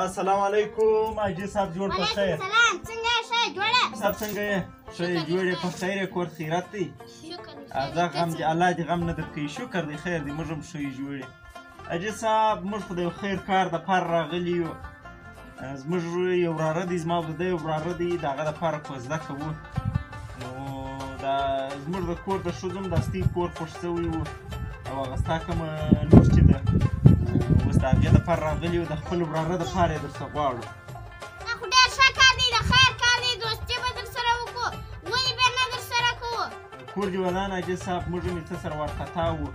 السلام علیکم حاجي صاحب، جوړ په خیر؟ سلام، څنګه یې؟ ښه جوړه صاحب، څنګه یې؟ ښه یې، جوړ یې، په خیر یې؟ کور خیرت دی؟ شکر. ځه غم دې الله دې غم نه درکوي. شکر دی، خیر دی، موږ هم ښه یو، جوړ یې. حاجي صاحب، موږ خو د یو خیر کار دپاره راغلي یو. زموږ یو وراره دی، زما د ده یو وراره دی، د هغه دپاره کوزده کوو. نو دا زموږ د کور د ښځو هم دا ستۍ کور خوښ شوی و، او هغه ستا کومه لور چې ده، اوس د هغې دپاره راغلي یو، د خپل وراره دپاره یې درڅخه غواړو. دا خو ډېر ښه کار دی، د خیر کار دی، دوستي به درسره وکړو، ولې به نه درسره کوو؟ کور دې ودان حاجي صاحب، موږ هم یې څه سره وارخطا وو.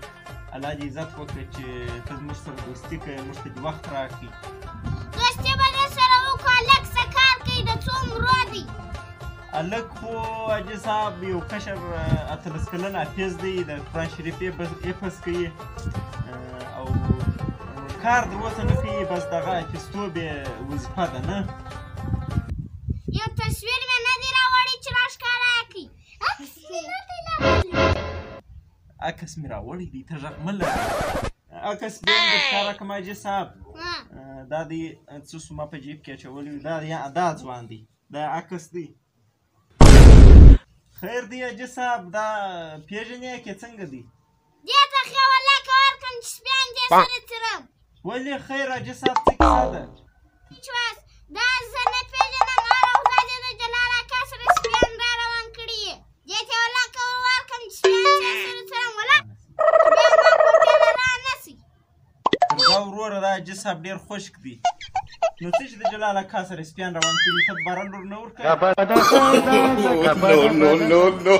الله دې عزت وکړي چې ته زموږ سره دوستي کوې، موږ ته دې وخت راکړي. دوستي به درسره وکړو. هلک څه کار کوي؟ د څو عمرو دی؟ هلک خو حاجي صاحب یو کشر 18 کلن حافظ دی، د قرآن شریف حفظ کوي، او کار تر اوسه نه کوي، بس دغه حافظتوب یې وظیفه ده. نه یو تصویر مې نه دی راوړی چې راښکاره یې کړي. عکس مې نه دی راوړی. عکس مې راوړی دی، ته غږ مه لرې. عکس بیا هم درښکاره کړم حاجي صاحب. دا دی، څه سو ما په جیب کې اچولی، دا دی، دا ځوان دی، دا عکس دی. خیر دی حاجي صاحب، دا پیژنې کې څنګه دی؟ دې ته ښه ولاکه ورکړم چې سپیان دې سره څرم. ولې خیر حاجي صاحب، څه کیسه ده؟ هېڅ واس، دا زه نه پېژنم. هره ورځ یې د جلال اکا سره سپیان را روان کړي یې. دې ته ولاکه ورکړم چې سپیان دې سره څرم، ولا چې بیا ما کوټې له را نه سي. دا وروره، دا حاجي صاحب ډېر خشک دی. نو څه چې د جلال اکا سره سپیان روان کړي، ته باره لور نه ورکوې؟ No, no, no, no.